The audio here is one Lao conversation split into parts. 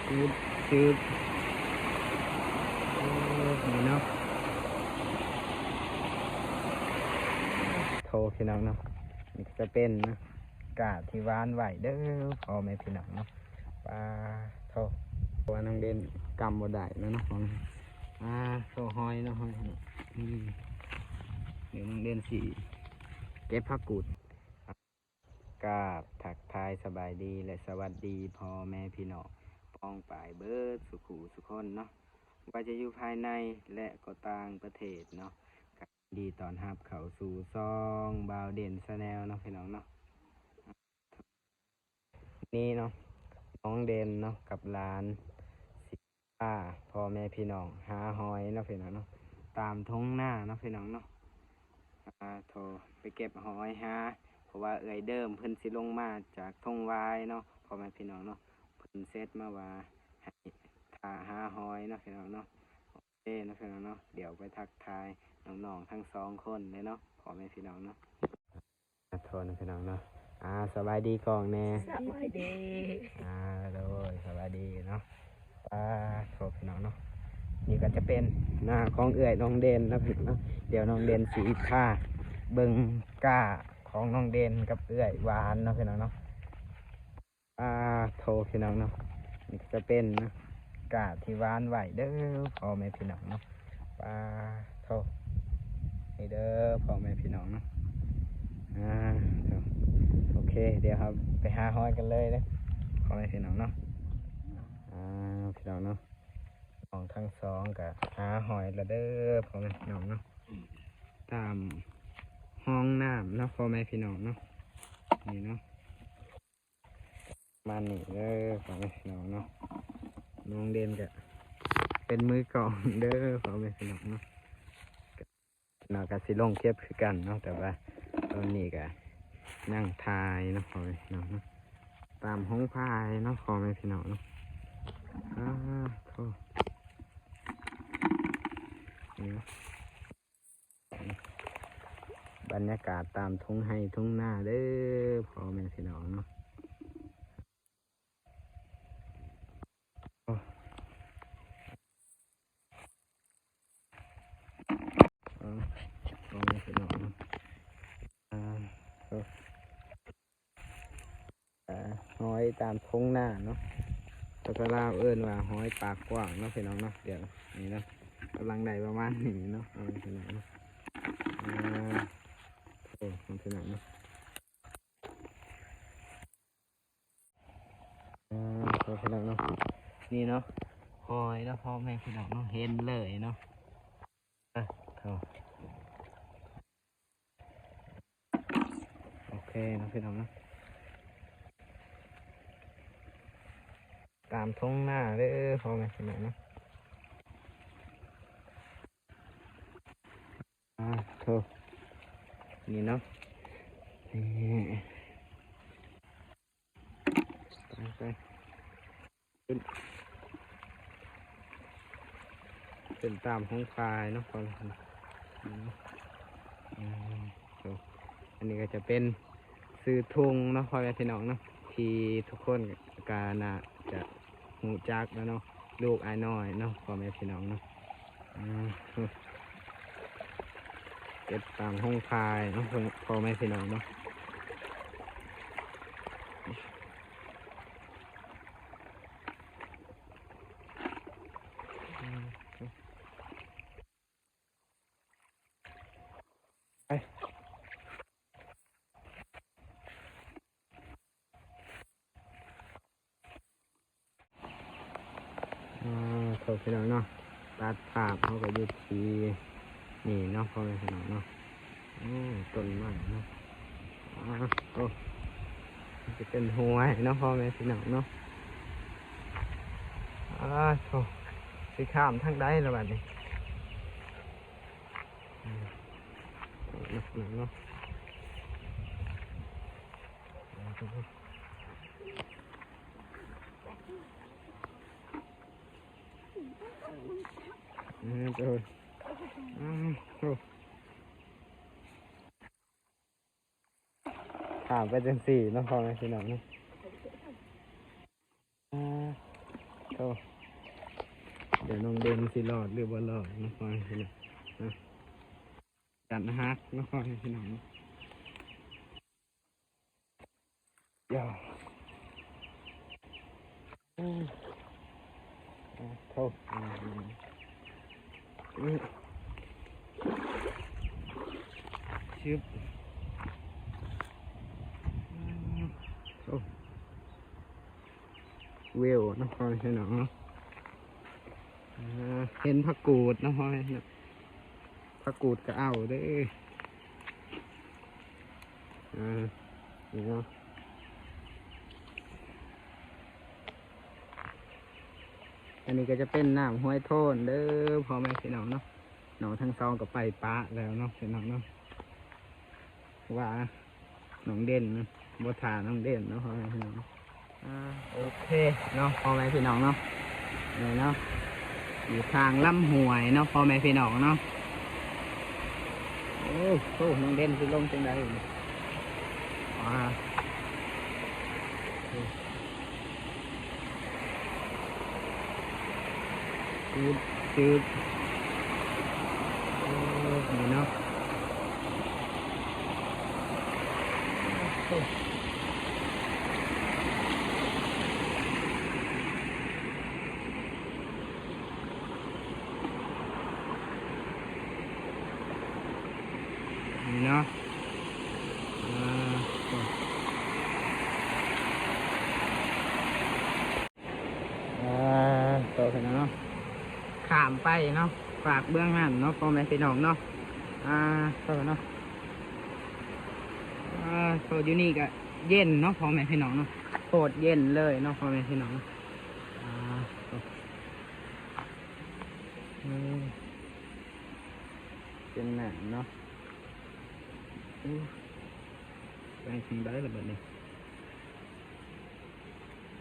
ຊຶບ ຊຶບ ໂອ້ ນີ້ເນາະ ໂທ ພີ່ນ້ອງເນາະ ນີ້ກໍຈະເປັນກາທີ່ຫວ່ານໄວ້ເດີ ພໍ່ແມ່ພີ່ນ້ອງເນາະ. ປາໂທ ເພາະວ່ານ້ອງເດນກຳບໍ່ໄດ້ແລ້ວເນາະ ອາ ໂທ ຫອຍເນາະ ຫອຍ ອືມ ດຽວນ້ອງເດນຊິເກັບຜັກກູດ. ກາບທັກທາຍສະບາຍດີ ແລະ ສະຫວັດດີພໍ່ແມ່ພີ່ນ້ອງປ້ອງປາຍເບິດສູ່ຄູ່ສູ່ຄົນເນາະ ບໍ່ວ່າຈະຢູ່ພາຍໃນ ແລະ ກໍຕ່າງປະເທດເນາະ ກະຍິນດີຕ້ອນຮັບເຂົ້າສູ່ຊ່ອງບ່າວເດນ Channel ເນາະ ພີ່ນ້ອງເນາະ. ນີ້ເນາະ ນ້ອງເດນເນາະ ກັບຫຼານຊິພາພໍ່ແມ່ພີ່ນ້ອງຫາຫອຍເນາະ ພີ່ນ້ອງເນາະ ຕາມທົ່ງນາເນາະ ພີ່ນ້ອງເນາະ. ອາ ໂທ ໄປເກັບຫອຍຫາ ເພາະວ່າເອື້ອຍເດີມເພິ່ນຊິລົງມາຈາກທົ່ງຫວາຍເນາະ ພໍ່ແມ່ພີ່ນ້ອງເນາະ ເພິ່ນເຊັດມາວ່າໃຫ້ຖ້າຫາຫອຍເນາະ ພີ່ນ້ອງເນາະ. ໂອເຄເນາະ ພີ່ນ້ອງເນາະ ດຽວໄປທັກທາຍນ້ອງໆທັງສອງຄົນເລີຍເນາະ ພໍ່ແມ່ພີ່ນ້ອງເນາະ. ອາ ໂທນພີ່ນ້ອງເນາະ ອາ ສະບາຍດີກ້ອງແດ່ ສະບາຍດີ ອາ ໂດຍ ສະບາຍດີເນາະ. ປາໂທ ພີ່ນ້ອງເນາະ ນີ້ກໍຈະເປັນນາຂອງເອື້ອຍນ້ອງເດນເນາະ ພີ່ນ້ອງເນາະ. ດຽວນ້ອງເດນຊິພາເບິ່ງກ້າຂອງນ້ອງເດນກັບເອື້ອຍຫວານເນາະ ພີ່ນ້ອງເນາະ. ອາໂທ ພີ່ນ້ອງເນາະ ນີ້ກໍຈະເປັນກ້າທີ່ຫວ່ານໄວ້ເດີ ພໍ່ແມ່ພີ່ນ້ອງເນາະ. ປາໂທ ນີ້ເດີ ພໍ່ແມ່ພີ່ນ້ອງເນາະ. ອາໂທ ໂອເຄ ດຽວເຮົາໄປຫາຫອຍກັນເລີຍເດີ ພໍ່ແມ່ພີ່ນ້ອງເນາະ. ອາ ພີ່ນ້ອງເນາະ ນ້ອງທັງສອງກໍຫາຫອຍລະເດີ ພໍ່ແມ່ພີ່ນ້ອງເນາະ ຕາມຮ່ອງນ້ຳເນາະ ພໍ່ແມ່ພີ່ນ້ອງເນາະ. ນີ້ເນາະ ປະມານນີ້ເດີ ພໍ່ແມ່ພີ່ນ້ອງເນາະ. ນ້ອງເດນກະເປັນມືກ້ອງເດີ ພໍ່ແມ່ພີ່ນ້ອງເນາະ. ເນາະ ກະຊິລົງເກັບຄືກັນເນາະ ແຕ່ວ່າຕອນນີ້ກະຍັງຖ່າຍເນາະ ພໍ່ແມ່ພີ່ນ້ອງເນາະ ຕາມໂຮງພາຍເນາະ ພໍ່ແມ່ພີ່ນ້ອງເນາະ. ອາໂທ ນີ້ເນາະ ບັນຍາກາດຕາມທົ່ງໄຮ່ທົ່ງນາເດີ ພໍ່ແມ່ພີ່ນ້ອງເນາະ. ອາ ພໍ່ແມ່ພີ່ນ້ອງເນາະ ອາ ອາ ຫອຍຕາມທົ່ງນາເນາະ ພາສາລາວເອີ້ນວ່າຫອຍປາກກວ້າງເນາະ ພີ່ນ້ອງເນາະ. ດຽວນີ້ເນາະ ກຳລັງໄດ້ປະມານນີ້ເນາະ ພີ່ນ້ອງເນາະ. ອາ ໂອ້ ພີ່ນ້ອງເນາະ ອາ ພີ່ນ້ອງເນາະ ນີ້ເນາະ ຫອຍເນາະ ພໍ່ແມ່ພີ່ນ້ອງເນາະ ເຫັນເລີຍເນາະ. ອາ ໂອເຄເນາະ ພີ່ນ້ອງເນາະ ຕາມທົ່ງນາເດີ ພໍ່ແມ່ພີ່ນ້ອງເນາະ. ອາໂທ ນີ້ເນາະ ນີ້ ໄປ ໄປ ຂຶ້ນ ຂຶ້ນຕາມໂຮງພາຍເນາະ ອືມ ອືມ ໂຕ ອັນນີ້ກໍຈະເປັນຊື່ທົ່ງເນາະ ພໍ່ແມ່ພີ່ນ້ອງເນາະ ທີ່ທຸກຄົນກໍໜ້າຈະຮູ້ຈັກແລ້ວເນາະ ລູກອ້າຍນ້ອຍເນາະ ພໍ່ແມ່ພີ່ນ້ອງເນາະ. ອືມ ເກັບຕາມໂຮງພາຍເນາະ ພໍ່ແມ່ພີ່ນ້ອງເນາະ. ໄປ ອາ ໂທ ພີ່ນ້ອງເນາະ ຕັດພາບເຮົາກໍຢູ່ທີ່ນີ້ເນາະ ພໍ່ແມ່ພີ່ນ້ອງເນາະ. ໂອ້ ຕົ້ນໄມ້ເນາະ ອາ ໂອ້ ຊິເປັນຫ້ວຍເນາະ ພໍ່ແມ່ພີ່ນ້ອງເນາະ. ອາໂທ ຊິຂ້າມທາງໃດລະບັດນີ້ ອືມ ເນາະ ເນາະ ເນາະ. ອືມ ໂອ້ຍ ອືມ ໂອ້ ຂ້າມໄປຈັ່ງຊີ້ເນາະ ພໍ່ແມ່ພີ່ນ້ອງເນາະ. ອາ ໂອ້ ດຽວນ້ອງເດັ່ນຊິລອດຫຼືບໍ່ລອດເນາະ ພໍ່ແມ່ພີ່ນ້ອງເນາະ. ຈັນຫັກເນາະ ພໍ່ແມ່ພີ່ນ້ອງເນາະ. ຢາ ໂອ້ ໂອ້ ໂອ້ ຊຶບ ໂອ້ ວິວນະຄອນພະນົມເນາະ. ອ່າ ເຫັນຜັກກູດເນາະ ພໍ່ແມ່ພີ່ນ້ອງ. ຜັກກູດກໍເອົາເດີ້. ອ່າ ນີ້ເນາະ ອັນນີ້ກໍຈະເປັນນ້ຳຫ້ວຍໂທນເດີ້ ພໍ່ແມ່ພີ່ນ້ອງເນາະ. ນ້ອງທັງສອງກໍໄປປະແລ້ວເນາະ ພີ່ນ້ອງເນາະ. ວ່າ ນ້ອງເດັ່ນ ບໍ່ຖ້ານ້ອງເດັ່ນເນາະ ພໍ່ແມ່ພີ່ນ້ອງ. ອ່າ ໂອເຄເນາະ ພໍ່ແມ່ພີ່ນ້ອງເນາະ. ນີ້ເນາະ ຢູ່ທາງລຳຫ້ວຍເນາະ ພໍ່ແມ່ພີ່ນ້ອງເນາະ. ໂອ້ ໂອ້ ນ້ອງເດັ່ນຊິລົງຈັ່ງໃດນີ້? ອ່າ ຈືດ ຈືດ ໂອ້ ນີ້ເນາະ. ນີ້ເນາະ ອ່າ ອ່າ ຕໍ່ໄປເນາະ ຂ້າມໄປເນາະ ຟາກເບື້ອງນັ້ນເນາະ ພໍ່ແມ່ພີ່ນ້ອງເນາະ. ອ່າ ຕໍ່ໄປເນາະ ອ່າ ໂຕຢູ່ນີ້ກໍເຢັນເນາະ ພໍ່ແມ່ພີ່ນ້ອງເນາະ. ໂຄດເຢັນເລີຍເນາະ ພໍ່ແມ່ພີ່ນ້ອງເນາະ. ອ່າ ໂຕ ເອີ ເປັນໜັງເນາະ. ໂອ້ ໄປທາງໃດລະບັດນີ້?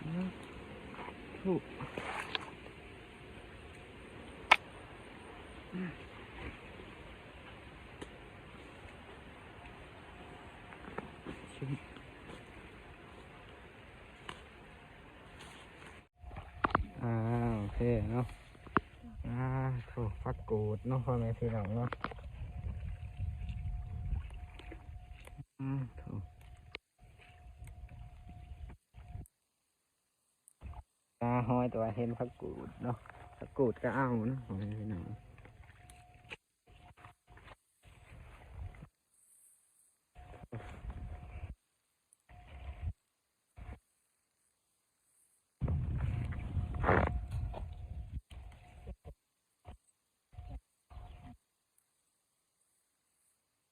ໂອ້ ຊຶບ. ອ່າ ໂອເຄເນາະ. ອ່າ ໂຖ ຜັກກູດເນາະ ພໍ່ແມ່ພີ່ນ້ອງເນາະ. ອ່າ ໂຖ ຫາຫອຍ ແຕ່ວ່າເຫັນຜັກກູດເນາະ ຜັກກູດກໍເອົາເນາະ ພໍ່ແມ່ພີ່ນ້ອງ.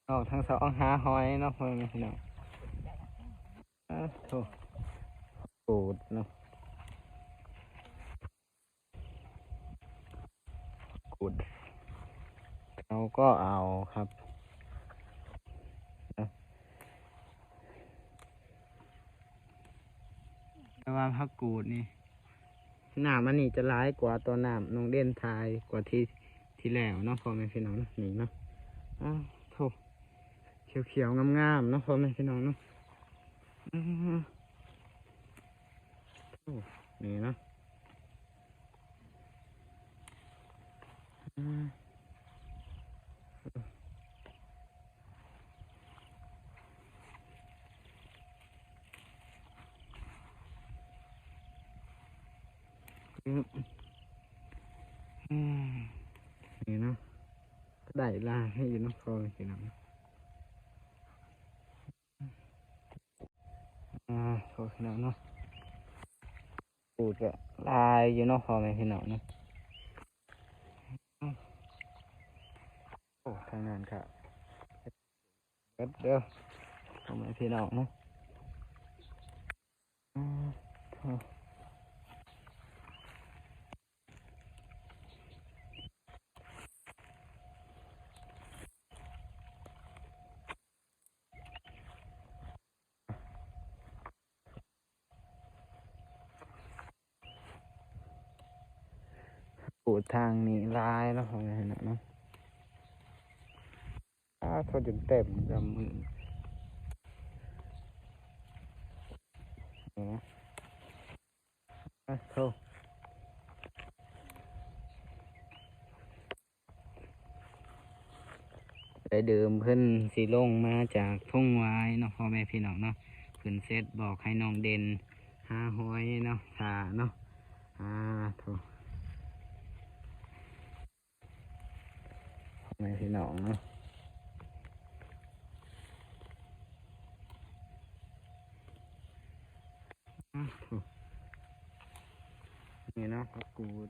ອອກທາງສອງຫາຫອຍເນາະ ພໍ່ແມ່ພີ່ນ້ອງ. ອາ ໂຖ ກູດເນາະ ກູດ ເຮົາກໍເອົາຄັບ ແຕ່ວ່າຜັກກູດນີ້ ນ້ຳອັນນີ້ຈະຫຼາຍກວ່າຕອນນ້ຳນ້ອງເດັ່ນຖ່າຍກວ່າທີ່ ທີ່ແລ້ວເນາະ ພໍ່ແມ່ພີ່ນ້ອງເນາະ. ນີ້ເນາະ ອ້າ ໂຖ ຂຽວໆງາມໆເນາະ ພໍ່ແມ່ພີ່ນ້ອງເນາະ. ອື ໂອ້ ນີ້ເນາະ ອື ອື ນີ້ເນາະ ກໍໄດ້ຫຼາຍຢູ່ເນາະ ພໍ່ແມ່ພີ່ນ້ອງ. ອ່າ ໂທດເນາະ ປູກະຫຼາຍຢູ່ເນາະ ພໍ່ແມ່ພີ່ນ້ອງເນາະ. ໂອ້ ທາງນັ້ນກະເບິດເດີ ພໍ່ແມ່ພີ່ນ້ອງເນາະ. ອືມ ໂທດ. ປູກທາງນີ້ຫຼາຍເນາະ ພໍ່ແມ່ພີ່ນ້ອງເນາະ. ອ້າ ໂທດ ຈົນເຕັມກຳມື ນີ້ນະ. ອາ ໂທດ ແຕ່ເດີມເພິ່ນຊິລົງມາຈາກທົ່ງຫວາຍເນາະ ພໍ່ແມ່ພີ່ນ້ອງເນາະ. ຂຶ້ນເສັດບອກໃຫ້ນ້ອງເດັ່ນຫາຫອຍເນາະ ຖ້າເນາະ. ອາ ໂທ້ ພໍ່ແມ່ພີ່ນ້ອງເນາະ ອາ ໂທ້ ນີ້ເນາະ ຜັກກູດ.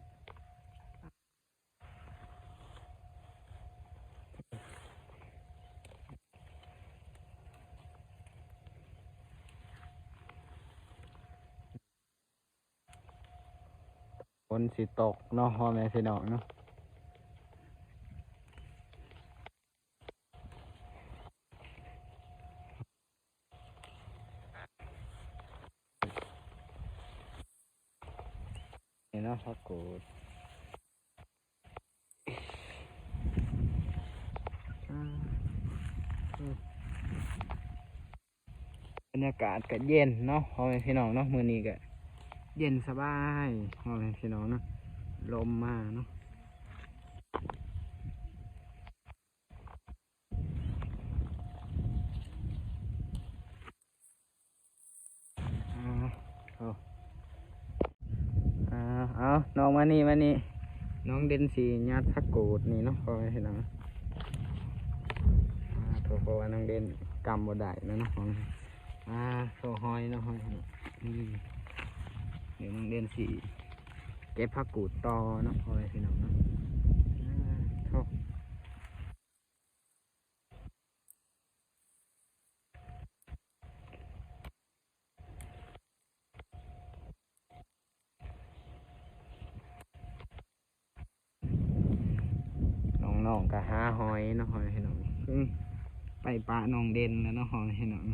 ຝົນຊິຕົກເນາະ ພໍ່ແມ່ພີ່ນ້ອງເນາະ. ນີ້ເນາະ ຜັກກູດ. ອາ ອືມ ບັນຍາກາດກະເຢັນເນາະ ພໍ່ແມ່ພີ່ນ້ອງເນາະ. ມື້ນີ້ກະເຢັນສະບາຍ ພໍ່ແມ່ພີ່ນ້ອງເນາະ ລົມມາເນາະ. ອາ ໂອ້ ອາ ເອົາ ນ້ອງມານີ້ ມານີ້ ນ້ອງເດັ່ນຊິຫຍັດຜັກກູດນີ້ເນາະ ພໍ່ແມ່ພີ່ນ້ອງ. ອາ ໂທ້ ເພາະວ່ານ້ອງເດັ່ນກຳບໍ່ໄດ້ແລ້ວເນາະ. ອາ ໂທ້ ຫອຍເນາະ ຫອຍ ອືມ ດຽວນ້ອງເດັ່ນຊິເກັບຜັກກູດຕໍ່ເນາະ ພໍ່ແມ່ພີ່ນ້ອງເນາະ. ອາ ໂທ້ ນ້ອງໆ ກະຫາຫອຍເນາະ ພໍ່ແມ່ພີ່ນ້ອງ. ອືມ ໄປປະນ້ອງເດັ່ນແລ້ວເນາະ ພໍ່ແມ່ພີ່ນ້ອງ.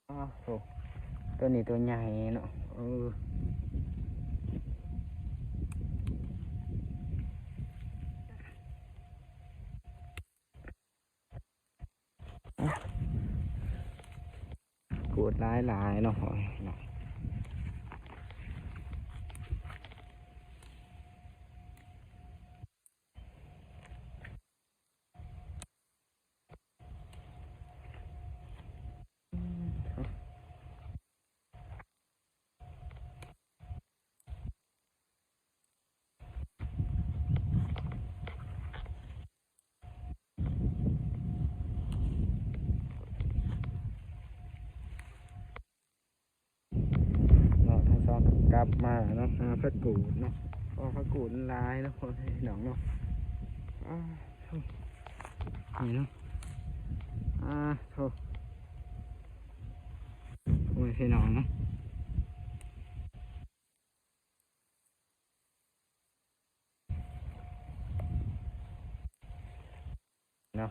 ອ້າວ ໂທ້ ໂຕນີ້ໂຕໃຫຍ່ເນາະ ເອີ. ກູດຫຼາຍໆ ເນາະ ພໍ່ແມ່ພີ່ນ້ອງ. ເນາະ ທັງສອງກັບມາເນາະ ຫາຜັກກູດເນາະ ເພາະວ່າຜັກກູດມັນຫຼາຍເນາະ ພໍ່ແມ່ພີ່ນ້ອງເນາະ. ອາ ໂທ້ ນີ້ເນາະ ອາ ໂທ້ ພໍ່ແມ່ພີ່ນ້ອງເນາະ. ເນາະ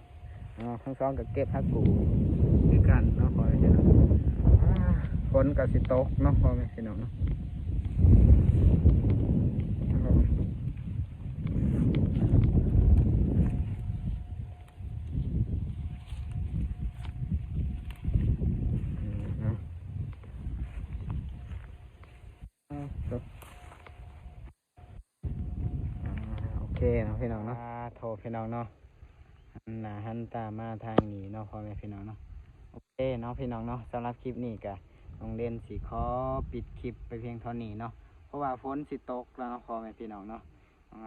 ເນາະ ທັງສອງກໍເກັບຜັກກູດຄືກັນເນາະ ພໍ່ແມ່ພີ່ນ້ອງ. ອາ ຝົນກໍຊິຕົກເນາະ ພໍ່ແມ່ພີ່ນ້ອງເນາະ. ອາ ໂອເຄເນາະ ພີ່ນ້ອງເນາະ. ອາ ໂທ້ ພີ່ນ້ອງເນາະ ຫັນໜ້າຫັນຕາມາທາງນີ້ເນາະ ພໍ່ແມ່ພີ່ນ້ອງເນາະ. ໂອເຄເນາະ ພີ່ນ້ອງເນາະ ສຳລັບຄລິບນີ້ກະນ້ອງເດັ່ນຊິຂໍປິດຄລິບໄປພຽງເທົ່ານີ້ເນາະ ເພາະວ່າຝົນຊິຕົກແລ້ວເນາະ ພໍ່ແມ່ພີ່ນ້ອງເນາະ. ອາ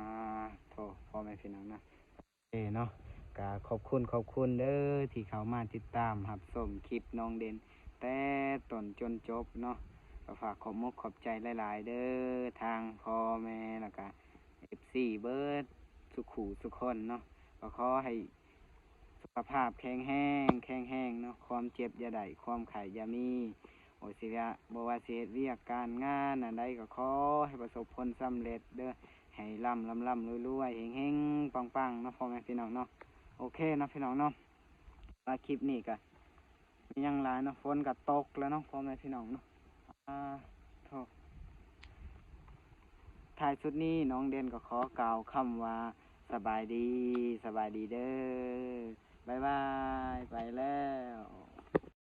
ໂທ້ ພໍ່ແມ່ພີ່ນ້ອງເນາະ. ເອີເນາະ ກະຂອບຄຸນ ຂອບຄຸນເດີ ທີ່ເຂົ້າມາຕິດຕາມຮັບຊົມຄລິບນ້ອງເດັ່ນແຕ່ຕົ້ນຈົນຈົບເນາະ. ກະຝາກຂອບມົກຂອບໃຈຫຼາຍໆເດີ ທາງພໍ່ແມ່ ແລ້ວກະເອັຟຊີເບິດສູ່ຄູ່ສູ່ຄົນເນາະ. ກະຂໍໃຫ້ສຸຂະພາບແຂງແຮງ ແຂງແຮງເນາະ ຄວາມເຈັບຢ່າໄດ້ ຄວາມໄຂ້ຢ່າມີ. ບໍ່ຊິວ່າ ບໍ່ວ່າຊິເຮັດວຽກການງານອັນໃດ ກໍຂໍໃຫ້ປະສົບຜົນສຳເລັດເດີ ໃຫ້ລ່ຳໆລວຍໆ ເຮັງໆປັງໆເນາະ ພໍ່ແມ່ພີ່ນ້ອງເນາະ. ໂອເຄເນາະ ພີ່ນ້ອງເນາະ ວ່າຄລິບນີ້ກໍມີຫຍັງຫຼາຍເນາະ ຝົນກໍຕົກແລ້ວເນາະ ພໍ່ແມ່ພີ່ນ້ອງເນາະ. ອາ ໂທ້ ທ້າຍສຸດນີ້ນ້ອງເດັ່ນກໍຂໍກ່າວຄຳວ່າ ສະບາຍດີ ສະບາຍດີເດີ ບາຍບາຍ.